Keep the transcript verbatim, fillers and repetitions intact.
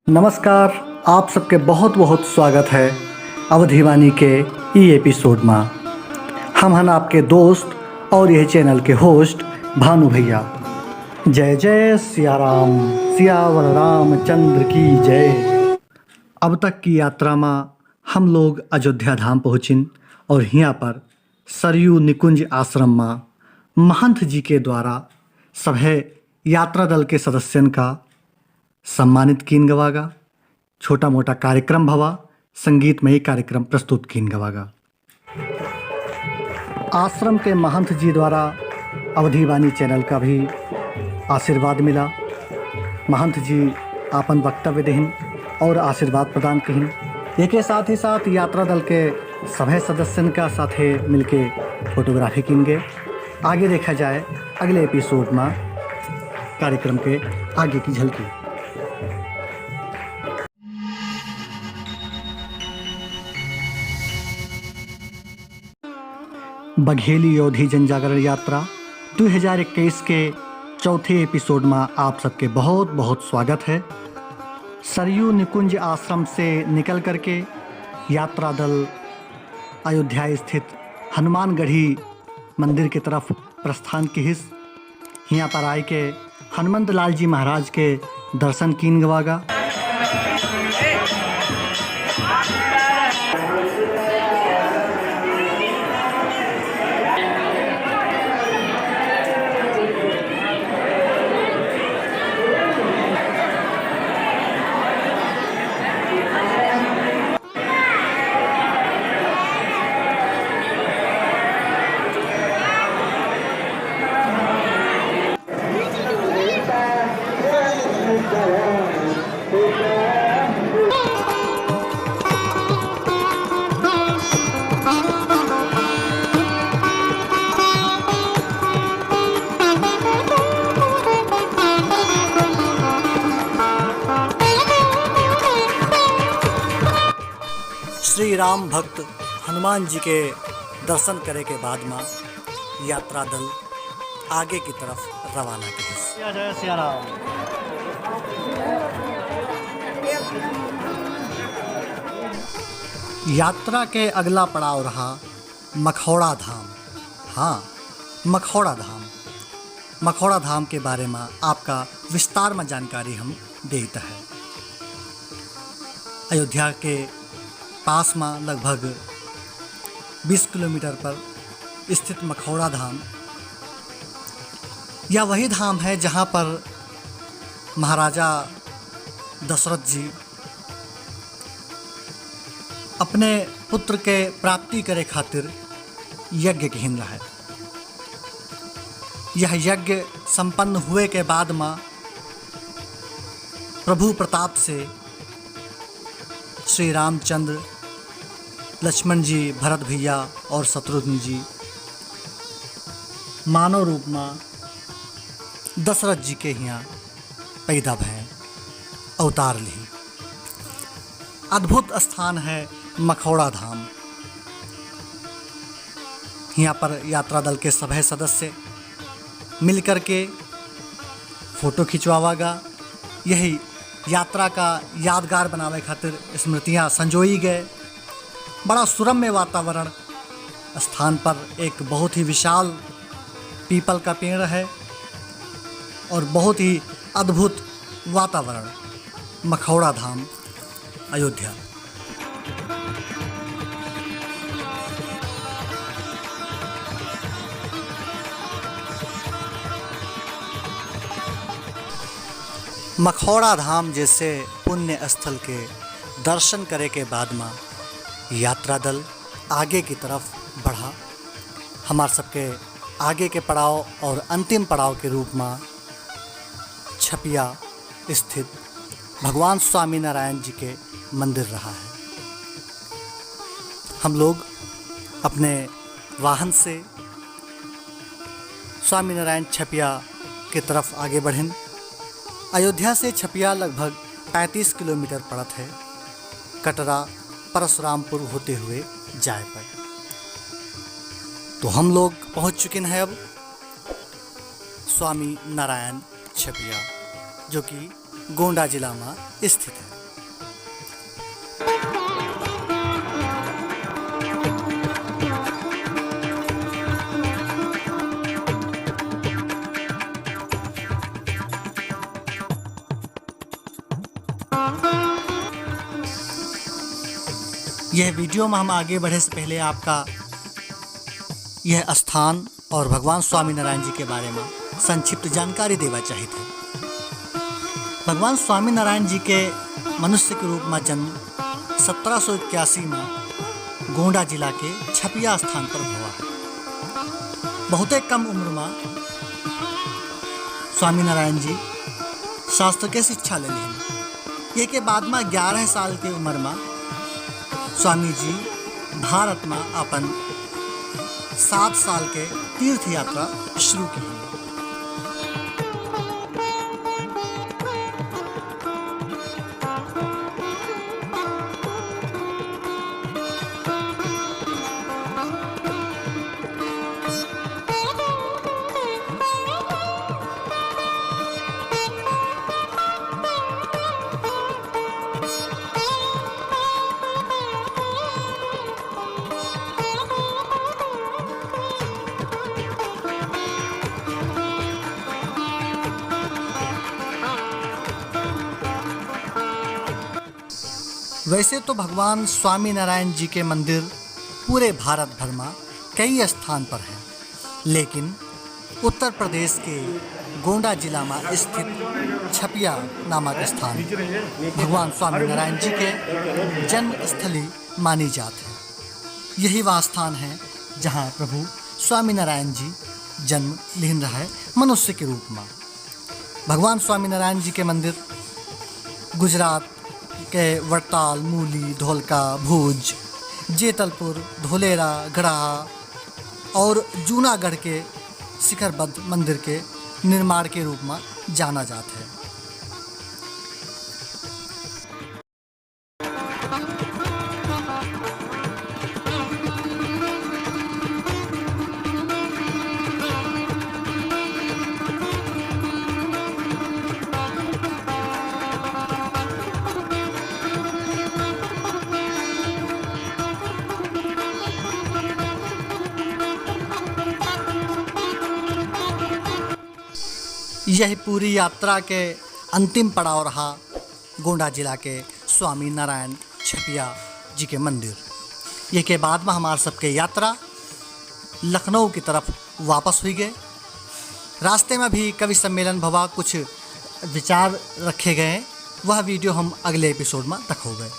नमस्कार, आप सबके बहुत बहुत स्वागत है अवधीवाणी के ई एपिसोड मा। हम हन आपके दोस्त और यह चैनल के होस्ट भानु भैया। जय जय सिया राम, सियावर रामचंद्र की जय। अब तक की यात्रा मा हम लोग अयोध्या धाम पहुँचिन और हियाँ पर सरयू निकुंज आश्रम मा महंत जी के द्वारा सभे यात्रा दल के सदस्यन का सम्मानित कीन गवागा। छोटा मोटा कार्यक्रम भवा, संगीतमयी कार्यक्रम प्रस्तुत कीन गवागा। आश्रम के महंत जी द्वारा अवधीवाणी चैनल का भी आशीर्वाद मिला। महंत जी आपन वक्तव्य देहिन और आशीर्वाद प्रदान किहिन। एके साथ ही साथ यात्रा दल के सभे सदस्यन का साथे मिलके फोटोग्राफी कीन गए। आगे देखा जाए अगले एपिसोड मा कार्यक्रम के आगे की झलकी। बघेली अवधी जन जागरण यात्रा दुई हजार इक्कीस के चौथे एपिसोड मा आप सबके बहुत बहुत स्वागत है। सरयू निकुंज आश्रम से निकल करके यात्रा दल अयोध्या स्थित हनुमानगढ़ी मंदिर की तरफ प्रस्थान किहिस। हियाँ पर आए के हनुमंत लाल जी महाराज के दर्शन कीन गवागा। श्री राम भक्त हनुमान जी के दर्शन करे के बाद मा यात्रा दल आगे की तरफ रवाना किहिस। जय जय सिया राम। यात्रा के अगला पड़ाव रहा मखौड़ा धाम। हाँ, मखौड़ा धाम। मखौड़ा धाम के बारे मा आपका विस्तार मा जानकारी हम देत है। अयोध्या के पास मा लगभग बीस किलोमीटर पर स्थित मखौड़ा धाम, यह वही धाम है जहाँ पर महाराजा दशरथ जी अपने पुत्र के प्राप्ति करे खातिर यज्ञ किहिन रहे। यह यज्ञ संपन्न हुए के बाद मा प्रभु प्रताप से श्री रामचंद्र, लक्ष्मण जी, भरत भैया और शत्रुघ्न जी मानव रूप मा दशरथ जी के हियाँ पैदा भए, अवतार लिहिन। अद्भुत स्थान है मखौड़ा धाम। हियाँ पर यात्रा दल के सभे सदस्य मिल करके फोटो खिंचवावा गा। यही यात्रा का यादगार बनावे खातिर स्मृतियाँ संजोई गए। बड़ा सुरम्य वातावरण। स्थान पर एक बहुत ही विशाल पीपल का पेड़ है और बहुत ही अद्भुत वातावरण। मखौड़ा धाम, अयोध्या। मखौड़ा धाम जैसे पुण्य स्थल के दर्शन करे के बाद मा यात्रा दल आगे की तरफ बढ़ा। हमार सबके आगे के पड़ाव और अंतिम पड़ाव के रूप मा छपिया स्थित भगवान स्वामी नारायण जी के मंदिर रहा है। हम लोग अपने वाहन से स्वामी नारायण छपिया के तरफ आगे बढ़िन। अयोध्या से छपिया लगभग पैंतीस किलोमीटर पड़त है, कटरा परशुरामपुर होते हुए जाए पर। तो हम लोग पहुँच चुके हैं अब स्वामी नारायण छपिया, जो कि गोंडा जिला मा स्थित है। यह video में हम आगे बढ़े से पहले आपका यह स्थान और भगवान स्वामीनारायण जी के बारे में संक्षिप्त जानकारी देवा चाहित है। भगवान स्वामीनारायण जी के मनुष्य के रूप में जन्म सत्रह सौ इक्यासी में गोंडा जिला के छपिया स्थान पर हुआ है। बहुते कम उम्र में स्वामीनारायण जी शास्त्र के शिक्षा ले लेन। ये के बाद में ग्यारह साल के उम्र में स्वामी जी भारत में अपन सात साल के तीर्थ यात्रा शुरू की। वैसे तो भगवान स्वामीनारायण जी के मंदिर पूरे भारत भर में कई स्थान पर हैं, लेकिन उत्तर प्रदेश के गोंडा जिला में स्थित छपिया नामक स्थान भगवान स्वामीनारायण जी के जन्मस्थली मानी जात है। यही वह स्थान है, जहाँ प्रभु स्वामीनारायण जी जन्म लिहिन रहे मनुष्य के रूप में। भगवान स्वामीनारायण जी के मंदिर गुजरात के वड़ताल, मूली, धोलका, भुज, जेतलपुर, धोलेरा, गढ़ा और जूनागढ़ के शिखरबद्ध मंदिर के निर्माण के रूप में जाना जात है। यह पूरी यात्रा के अंतिम पड़ाव रहा गोंडा जिला के स्वामी नारायण छपिया जी के मंदिर। ये के बाद में हमार सबके यात्रा लखनऊ की तरफ वापस हुई गए। रास्ते में भी कवि सम्मेलन भवा, कुछ विचार रखे गए, वह video हम अगले episode में दिखाओगे।